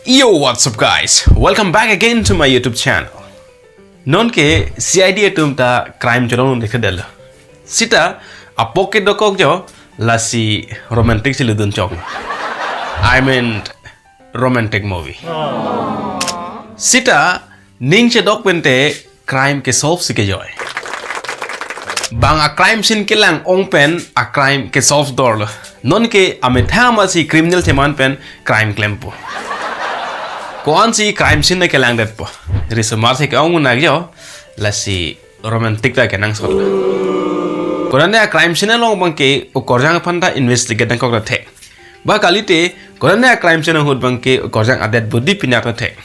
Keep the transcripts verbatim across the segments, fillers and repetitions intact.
Yo, what's up, guys? Welcome back again to my YouTube channel. Non ke C I D atum ta crime cholong dekhe delo. Sita apok ke dokok jo, lasi romantic si ludun chok. I mean, romantic movie. Sita ning chedok pente crime ke solve si kejoi. Bang a crime scene kelang ong pen a crime ke solve dorlo. Non ke amethang amatsi criminal cheman pen crime klempo. Ko-ansi crime scene ne kelangdetpo. Risomar si ke-ong unak jo, lasi romantic ta kenangsot. Konane a crime scene along bang ke okorjang aphan ta investigate nangkok ta thek. Ba kalite, konane a crime scene ahut bang ke okorjang a dead body pinak ta thek.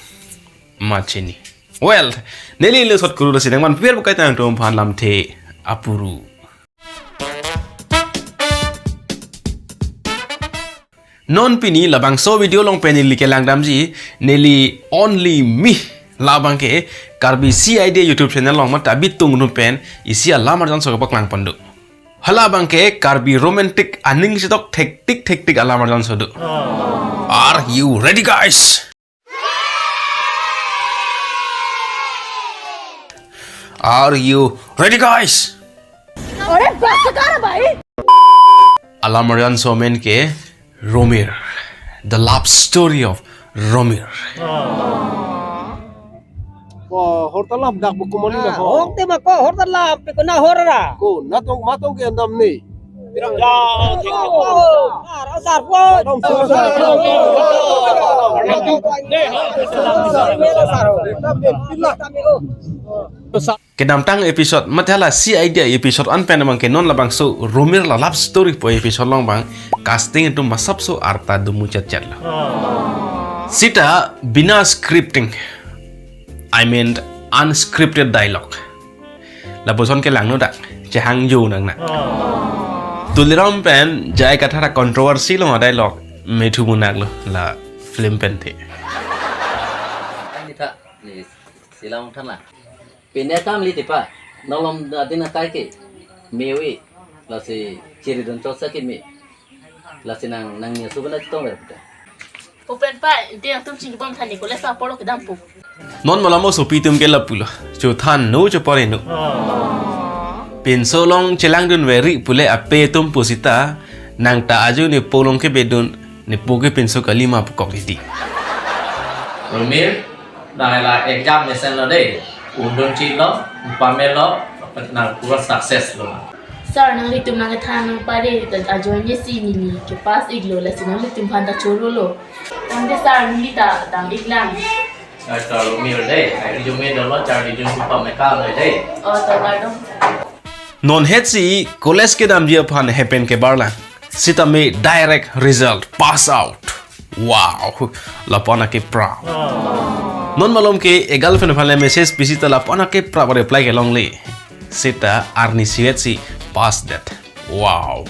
Machini. Well, neli le sot kuru si nangman pier bukai tang tum aphan lamthe apuru. Non pini labangso video along pen neli kelangdamji, neli only me labang ke Karbi C I D YouTube channel along mata bitung tum pen isi alam arjan so paklang pon do. Halabang ke Karbi romantic aning chedok thektik thektik alam arjan so do. Are you ready, guys? Are you ready, guys? अरे बस कर भाई। Alam arjan so amen ke Romir. The love story of Romir. Ko hor ta lam dak bu kumani na ho. Hok te ma ko hor ta lam pe ko na hor ra. Ko na tong ma tong ke nam ni. Sar, sar, po. Dom sar, sar, sar. Kedamtang episode, mate hala C I D episode an pen abang ke non labangso Romir la love story pu episode along bang casting atum masapso arta dumu chat chat lo. Sita bina scripting, I mean unscripted dialogue. Lapuson kelang no dak, chehang jo nang na. Tuliram pen jai kathara controversy lo dialogue, methu munak lo la film pen the. Ani tha, ni silang than la. Pine kam li tipa, nolom adin akai ke, mewi, lasi chiri dun chotsa ke me, lasi nang, nang nia subana chitong ber puta. Open pa, inte yang tum chingki bom thani kole sa polo kedam pu. Non malamo sopi tum ke lapulo, chu than no chu pore no. Pinso along chelang dun veri pule ape tum pusita, nang ta aju ne polong ke bedun, ne po ke pinso kalima pukok didi. Romir, nang la exam mesen lo de. Undun chit lo, pame lo, nang pura success lo. Sir, nanglitum nangkethan nangpare ta ajoine si neli ke pass ik lo, lasi nanglitum aphan ta choro lo. Tangte sir, neli ta dam ik lang. Sir, ta lo mir de, ai jung me dolo, char di jung pame ka lo de. Oh, to kardom. Non het si college kedamji aphan hepen kebar lang. Sitame direct result pass out. Wow, lapu-an ke pra. Non malom ke e girlfriend aphan le message pisi ta lapu-an ke pra reply kelongle. Sita arni sivet si pass det. Wow.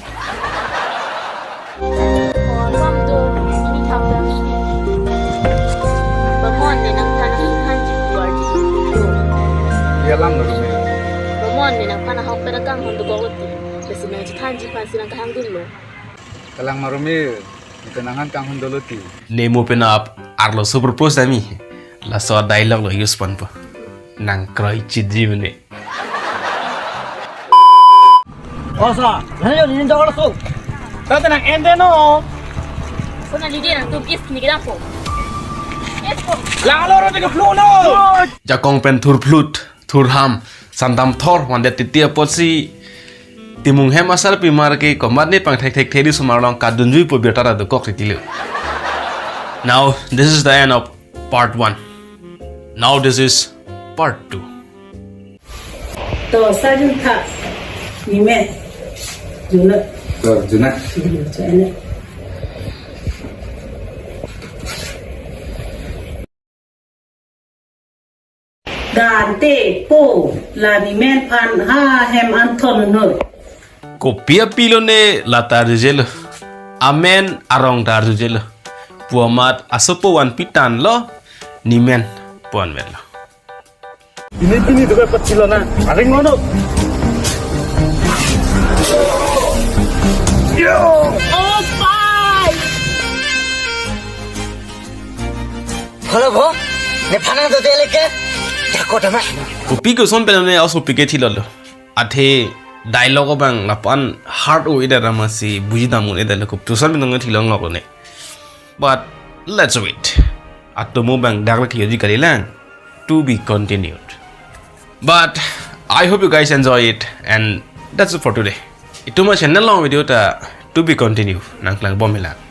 Bamon ne nangphan thanji puar ji. Dia lam lo me. Bamon ne nangphan ahok pera kang hon dokok lo ti. Besi nangchethanji aphan si nangkehang dun lo. Kalang ma Romir, neke nangphan kanghon dolo ti. Ne mo penap arlo super post ami. Laso dialogue lo use ponpo. Nang kroi chitji mene. O sa, nang yo nin dolo so. Tata nang ende no. Kona lidi nangtum kiss ni kedam po. Kiss po. Lalo ro te ke flu no. Jakong pen thur phlut. Thurham, sandam thor, vandet titi apotsi, timung hem asarpi mar ke komat ne pangthek thek theri sumar long kadunjui pu birta ra dokok titi lo. Now, this is the end of part one. Now, this is part two. To, sajun tha, ni me, juna. To, juna. Juna. Dante po la ni men phan ha hem anthon no. Kopi apilo ne la ta arjujelo. Amen arong ta arjujelo. Pu amat asopo vanpi tanglo ni men pon melo. Ini pini tu kan pachilo na. Aring ngono. Yo. Oh, bye. Hello, bo. Nephan nangdodeleke. Jakot ama. Kopi koson pen ne aso pike thilolo. Athe dialogue abang lapu-an hard o ida ramasi buji damun ida lo, kopi koson pen nang thilong lok ne. But let's wait. Atomo abang dak lagi kali lang. To be continued. But I hope you guys enjoy it, and that's it for today. Itum achannel along video ta to be continue nangklangbom lang.